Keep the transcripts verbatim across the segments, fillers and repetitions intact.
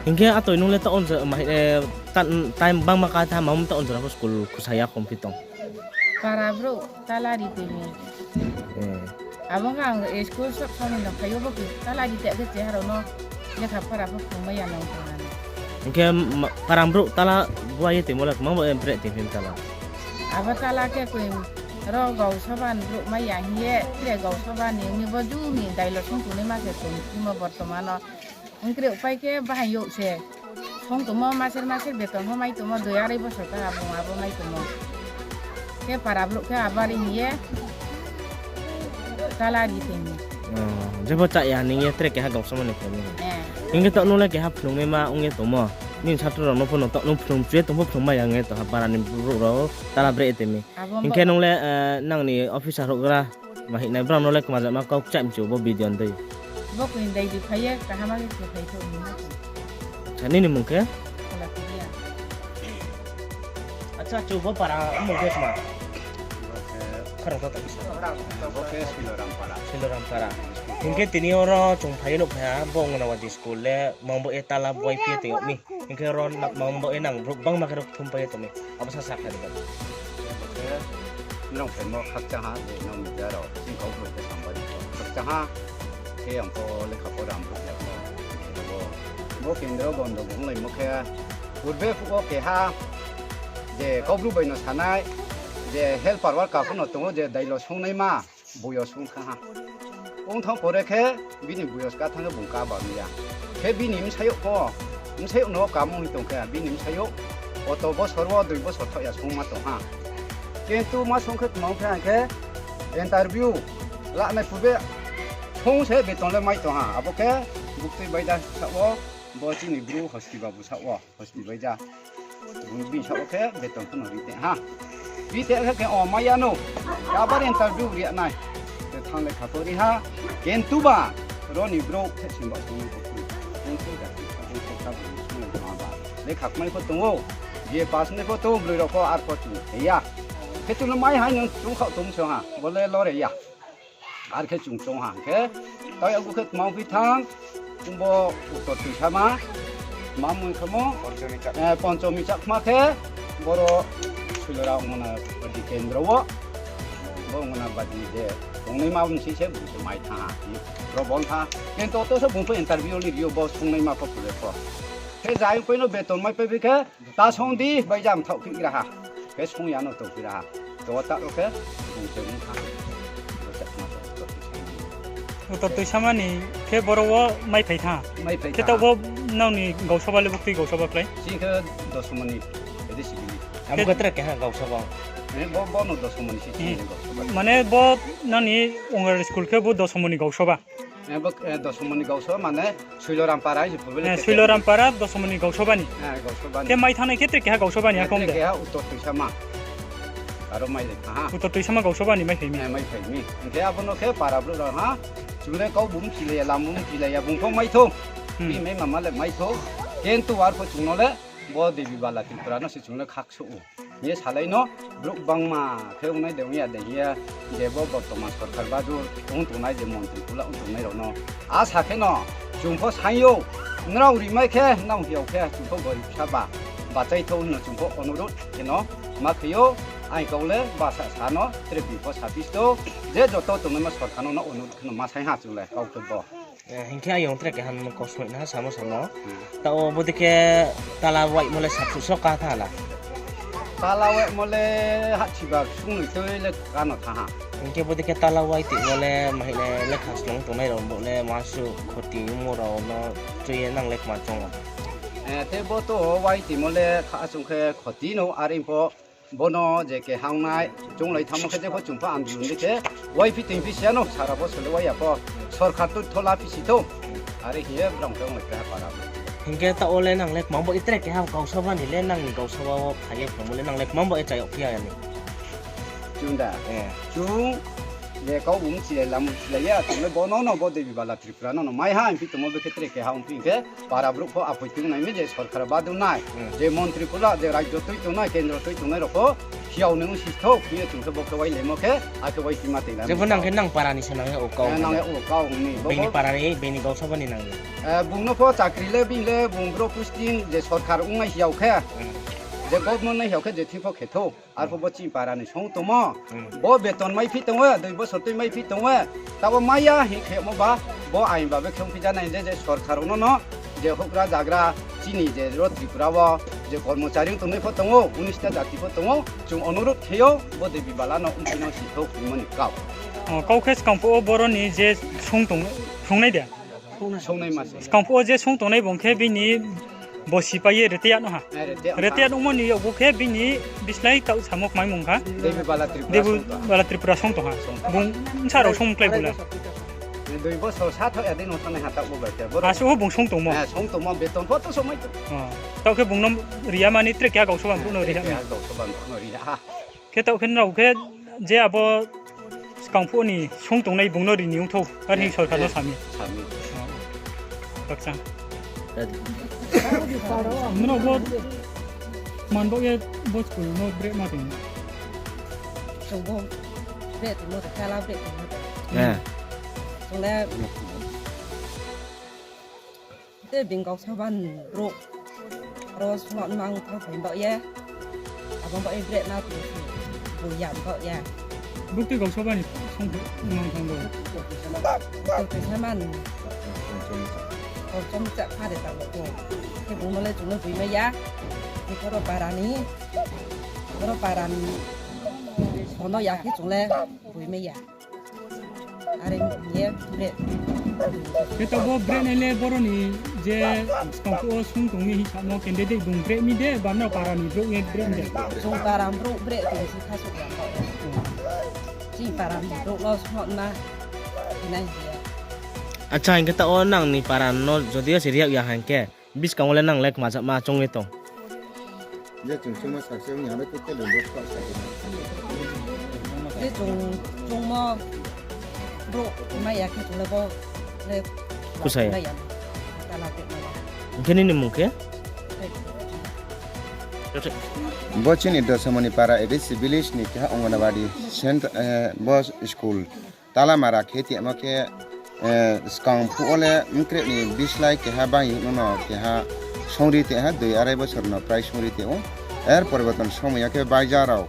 Hing khe atoi nung le taoh onjora, ma hing, eh, ta-, time bangma ka tha, ma taoh onjora pho school khusa ya khom phi tong. Para brouh tala ri tui mi. Eh. Abo khe ang school sob somoi no phai o, bo khe tala ri te khe cheha rao no lekha pora pho phrungmai ya nang tong ano. Hing khe ma-, para brouh tala buai ye toimo le kmang bo, eh, bre tui phi tala. Abo tala khe koi ro gausoba ni brouh mai ya hing ye, tre gausoba ni ong ye bo ju ni dailo song tongnaima se tong phimo bortoman no. Ongkre upai khe bahai youh se. Song tongmo maser maser beton pho mai tongmo, dui arai bosor ka abo abo mai tongmo. Khe para brouh khe abari hing ye tala ri tui mi. Oh, jepho chaya ning ye tre keha gausoba ni phrung mi. Eh. Hing khe taoh nung le keha phrungnaima ong ye tongmo. Nini satro rao no pho no taoh nung phrung chu ye tong pho phrungmai ya ong ye tong ha, para ni brouh rao tala bre tui mi. Hing khe nung le, eh, nang ni officer houhgra ma hing nai, brao no le kma jama kau kcham chu bo video ni dei. Bo koi dei di phai ye, kaham khe khe phai thou hing na. Acha, nini mung khe? Kala Kuria. Acha, chu bo para mung khe kma? Kharang to ta. Bo khe Siloram para. Siloram para. Hing khe tini oro chung phai ye nuh phai ha, bo Anganwadi school le, mang bo ye tala buai phi ye tong yag mi. Hing khe oro na-, mang bo ye nang brouh bangma khe ro kthum pai ye tong mi. Abo sa sa kha ri ba. Bo khe nrao phaimo khakchang ha, je nrao media rao chini kau brouh khe samba di khakchang ha. Khe ang pho lekha pora ang brouh ya pho. Bo, bo kendro bondo bo onglaimo khe, purbe phuh wo keha, je kau brouh bai no sanai, je helper worker pho no tong ou, je dailo songnaima. Boi yo sung thanng ha. Ong thanng pore khe bini boi yo ska thanng khe bung kaba mi ya. Khe bini bsayouh pho, bsayouh no kamo hing tong khe bini bsayouh auto bosor wo dui bosor thaoh ya sungma tong ha. Kintu ma sung khe tma ong khe hing khe interview lanai purbe sung se beton le mai tong ha. Abo khe buktui baida sa wo bo chini Bru hosti babu sa wo. Hosti bai ja. Bung bini saoh wo khe beton pho no ri te ha. Ri te khe khe o mai ya no. Abar interview ri nai. Khe thanng le kha pho ri ha. Kintu ba, ro ni brouh khe sing ba sung ni khe sung. Sung sung ja, sung sung kha bung sung le tma ba. Lekha kmai pho tong ou. B A pass nai pho tong ou, broi rao pho ar pho chung khe ya. Khe chung no mai hai nung chung khaoh tong se ha. Bo le lore ya. Ar khe chung choung ha hing khe, tao yagu khe tma ongphi thanng, bo Uttor Tuisama, tma mung khamo, Ponchomi Chak-, eh, Ponchomi Chakma khe, boro Suilora Anganwadi kendro wo, bo Anganwadi je tongnaima bsing se bung se mai thanng ha, bro bon tha. Kintu to se bung pho interview ni rio bo sungnaima pho pore pho. Khe jai pai no beton mai pai phi khe, Ta song di, bai jam thaoh phi gra ha. Khe song ya no tong phi ra ha. To ta ro khe, bung se ong tha. Bo se ma to, to Uttor Tuisama ni khe boro wo mai phai tha. Mai phai tha. Khe taoh bo nang ni gausoba le buktui gausoba klái? Chini khe Dosomoni, ede sibili. Amo khe tre keha gausoba. Eh, bo, bo no Dosomoni si chini gausoba. Mane bo nang ni Anganwadi school khe bo Dosomoni gausoba. Eh, bo, eh, Dosomoni gausoba mane Suiloram para hai se purbe le. Eh, khe Suiloram para Dosomoni gausoba ni. Eh, gausoba ni. Khe mai thanngnai khe tre keha gausoba ni, eh, akhong tre de. Keha Uttor Tuisama. Aro mai le tha ha. Uttor Tuisama gausoba ni mai phai mi. Eh, mai phai mi. Hing khe abo no khe para brouh rao ha. Chung le kau bung chilai ya, lam bung chilai ya, bung pho mai thou. Hmm. Bini mai mama le mai thou. Kintu ar pho chung no le bo Devi Bala Tripura no se chung le khaksuh ou. Ye salai no, brouh bangma khe ongnai de ong ya de hing ye, je bo bortoman sorkar badur ong tongnai je montri pula ong tongnai rao no. Asa khe no, chung pho saing ou, nrao rimai khe, nrao hiyao khe, chung pho gorib sa ba, bachai thou hing no chung pho onurudh khe no, ma khe ou, aini kau le basa sa no, tre bini pho saphi sto, je joto tongnaima sorkar no, no onurudh khe no ma saing ha chung le, kau khe bo. Eh, hing khe ayong tre keha no kosmai na samo samo. Hmm. Taoh bodei khe tala waimo le sapsuh so ka tha la. Tala waimo le hahchiba sungnoi tui le ka no tha ha. Hing khe bodei khe tala wai timo le mahinai lekha slung tongnai rao bo le masu khoti ongmo rao no tui ye nang le kma chong ou. Eh, tei bo to wai timo le kha chung khe khoti no are pho. Bono je keha ong nai, chunglai thanngmo khe jepho chung pho andolon di khe, wai phi tong phi si ya no, sara bo sole wai ya pho, sorkar to thola phi si thou. Are hing ye brao khe onglai khe para. Hing khe taoh wo le nang le kmang bo i tre keha gausoba ni le nang ni gausoba wo phai ye phrungmo le nang le kmang bo i chayag phi ya ni. Chung da? Eh. Chung je kau bung chilai lam chilai ya, chung le bo no no bo Devi Bala Tripura no no mai ha, hing phi tongmo be khe tre keha ong phi hing khe, para brouh pho apoi tong nai mi je sorkar badu nai, hmm, je montri pula, je rajyo tui tongnai, kendro tui tongnai rao pho, Yao nung sithou, khe chung khe bo khe wailaimo khe, akhe wai sima tei na. Jepho nang khe nang para ni se nang ya o kau. Eh, nang ya o kau ni. Bini para ni, bini gausoba ni nang ya. Eh, bung no pho chakri le, bini le, bung bro posting je sorkar ong nai yao khe. Hmm. Je government nai yao khe, je thing pho khe thou. Arphuh bo chini para ni song tongmo. Hmm. Bo beton mai phi tong o, dui bosor tui mai phi tong o. Taoh wo mai ya hing khe mo ba, bo ain ba be khe ong phi ja nai je, je sorkar no no, je houhgra jagra chini je ro Tripura wo, je kormochari ong tongnai pho tong o, unis ta jati pho tong o, chung onurudh khe ou, bo Devi Bala no ong phi nang sithou hingmo ni kau. O, kau khe skang phuh wo boro ni je song tong, song nai de? Song nai ma se. Skang phuh wo je song tongnai bung khe bini bo sipai ye retire no ha. Eh, retire no ha. Retire no mo ni yag khe bini bislái taoh samo kmai mung kha. Devi Bala Tripura Devi song tong ha. Bala Tripura song tong ha. Song tong ha. Bung bsa rao song klái bung la. Dui bosor sa thaoh ya dei no thanai ha taoh bo bai khe. Boro asuh bung song tongmo. Eh, song tongmo beton pho to somai tong. O. Taoh khe bung no ri ya mani tre keha gausoba brouh no ri ha. Tre keha gausoba brouh no ri ha. Khe taoh khe nrao khe je abo skang phuh ni song tongnai bung no ri ni ong thou. Ar hing sorkar no sami. Sami. O. Baksa. Nrao bo man bo ye bo school no breh ma tong. Chung bo breh tongmo, kala breh tongmo. Eh. Chung le te bini gausoba ni brouh ro sungma mang thang phai baoh ye. Abo baoh ye breh na tong se bo yam baoh ye. Bukti gausoba ni song mang thang bo. Bukti sa man. Kau chom cha kha de tang bo. Khe bung no le chung no bui mai ya. Khe ro para ni, ro para ni. Bono ya khe chung le bui mai ya. Are ye breh. Khe taoh bo breh nai le boro ni je skang phuh wo sung tong mi hing samo candidate bung breh mi de, ba nrao para ni brouh ye breh mi de? Chung para ni brouh breh tong se kha suh ya. Chini para ni brouh no sungma nai ya. Acha, hing khe taoh wo nang ni para no jodi yo se ri yag ya hing khe, buskang wo le nang le kma jama choung ye tong. Je chung chungmo success ong ya, aro khe tele bo kau sa di. Je chung chungmo brouh mai ya khe chung le bo le kusa ya. Mai ya. Tala khe mai ya. Hing khe nini mung khe? Bo chini Dosamoni para A D C village ni keha Anganwadi cent-, eh, bo school. Tala mara khe tongmo khe, eh, skang phuh wo le bkreh ni bislái keha bang ye no no keha songri tong ha, dui arai bosor no prai songri tong ou. Er poriborton somoi ya khe baija rao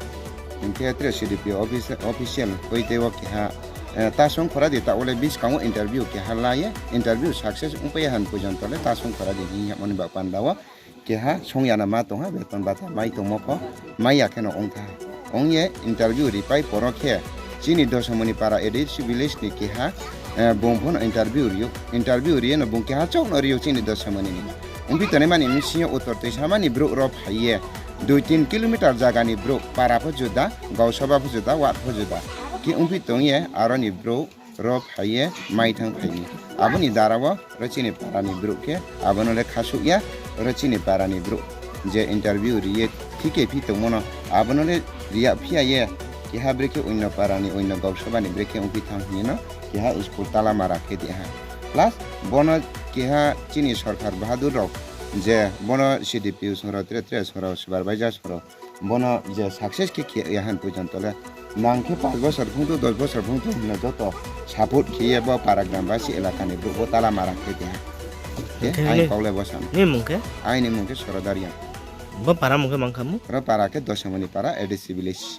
hing khe tre C D P O office, official koi tei wo keha, eh, ta song khora di, taoh wo le buskang wo interview keha la ye, interview success ongpai ya han porjonto le ta song khora di hing yagmo ni ba panda wo. Keha song ya na ma tong ha, beton bata mai tongmo pho mai ya khe no ong tha. Ong ye interview ripai poro khe chini Dosamoni para A D C village ni keha, eh, bung pho no interview ri ou. Interview ri ye no bung keha chouh no ri ou chini Dosamoni ni. Ongphi tongnai mani bsing yo Uttor Toisamani brouh ro phai ye, dui tin kilometer zaga ni brouh, para pho juda, gausoba pho juda, ward pho juda. Khe ongphi tong ye aro ni brouh ro phai ye mai thang phai mi. Abo ni dara wo ro chini para ni brouh khe abo no le khasuh ya, ro chini para ni brouh je interview ri ye thike phi tongmo no abo no le ri ya phi ya ye, keha brekhe onno para ni, onno gausoba ni brekhe ongphi thang hing ye no keha school tala mara khe di ha. Plus bono keha chini sorkar bahadur rao je bono C D P O song rao, tre tre song rao, supervisor song rao, bono je success khe khe ya han porjonto le nang khe panch bosor phung tong, dos bosor phung tong hing no joto support khe ye bo para gram basi elaka ni brouh bo tala mara khe di ha. Khe aini kau le bo sam. Nini mung khe? Aini mung khe Soroda Reang. Bo para mung khe mang kha mu? Ro para khe Dosamoni para A D C village.